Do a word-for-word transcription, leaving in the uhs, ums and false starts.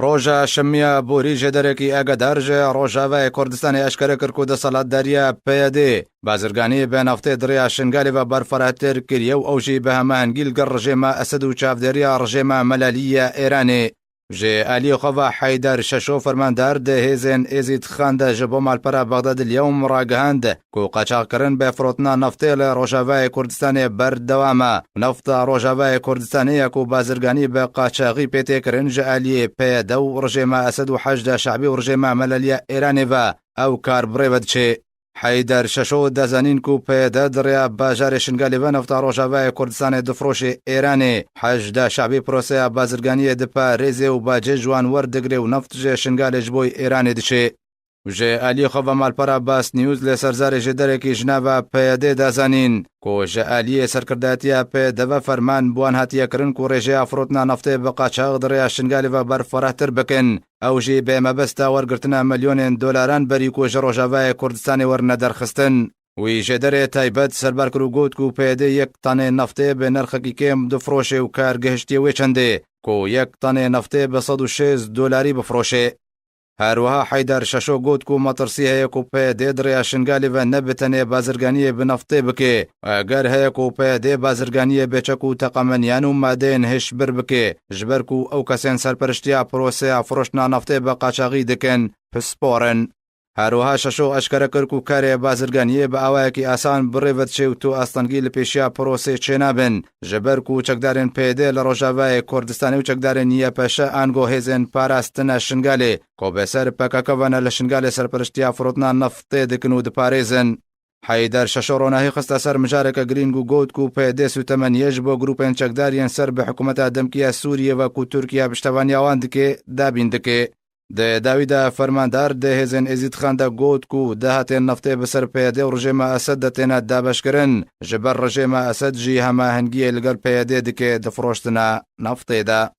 Roja Şemiya borî jêderekî agehdar ji Rojavayê Kurdistanê eşkere kir ku desthilatdariya P Y D bazirganî bi naftê di rêya Şingalê ve berfirehtir kiriye û ew jî bi hemahengî li gel rejêma Esed û çavdêriya rejêma Melelî ya Êranê. Ji aliyê xwe ve Heyder Şeşo fermandar di hêzên Êzîd Xan de ji bo malpera Bexdad Lyewm ragihand ku qaçaxkirin bi firotina naftê li Rojavayê Kurdistanê berdewam e. Nafta Rojavayê Kurdistanê ya ku bazirganî bi qaçaxî pê tê kirin ji aliyê P Y D û rejêma Esed û Heşda Şe'bî û rejêma Meleliya Êranê ve ew kar bi rê ve diçe. Heyder Şeşo da zanîn ku P Y D di rêya bajarê Şingalê ve nafta Rojavayê Kurdistanê difiroşê Êranê. Heşda Şe'bî proseya bazirganiyê diparêze û bacê ji wan werdigire û naft ji Şingalê ji bo Êranê diçe. Ji aliyê xwe ve malpera Bas News li ser zarê jêderekî ji nava P Y D da zanîn ku ji aliyê serkirdatiya P Y D ve ferman bi wan hatiye kirin ku rêjeya firotina naftê bi qaçax di rêya Şingalê ve berfirehtir bikin. Ew jî bi mebesta wergirtina milyonên dolaran berî ku ji Rojavayê Kurdistanê werine derxistin. Wî jêderê taybet serbar kir û got ku P Y D yek tanê naftê bi nirxekî kêm difiroşê û kar gihiştiye wê çendê ku yek tanê naftê bi sed û şêst dolarî bifiroşê. Her wiha Heyder Şeşo got ku metirsî heye ku P Y D di rêya Şingalê ve ne bi tenê bazirganiyê bi naftê bike. Eger heye ku P Y D bazirganiyê bêçek û teqemeniyan û madeyên hişbir bike, ji ber ku ew kesên serperiştiya proseya firoştina naftê bi qaçaxî dikin, pispor in. Her wiha Şeşo eşkere kir ku karê bazirganiyê bi awayekî asan bi rê ve diçe û tu astengî li pêşiya prosê çênabin. Ji ber ku çekdarên P Y D li Rojavayê Kurdistanê û çekdarên Y P Ş ango hêzên parastina Şingalê ku bi ser P K K ve ne li Şingalê serperiştiya firotina naftê dikin û diparêzin. Heyder Şeşo ronahî xiste ser mijareke girîng û got ku P Y D sûtemeniye ji bo grûpên çekdar yên ser bi hikûmeta demkî ya Sûriyê ve ku Tirkiye piştevaniya wan dike, dabîn dike. Di dawî de fermandar di hêzên Êzîd Xan de got ku dahatên naftê bi ser P Y D û rejêma Esed de têne dabeşkirin, ji ber rejêma Esed jî hemahengiyê li gel P Y D dike di firoştina naftê de.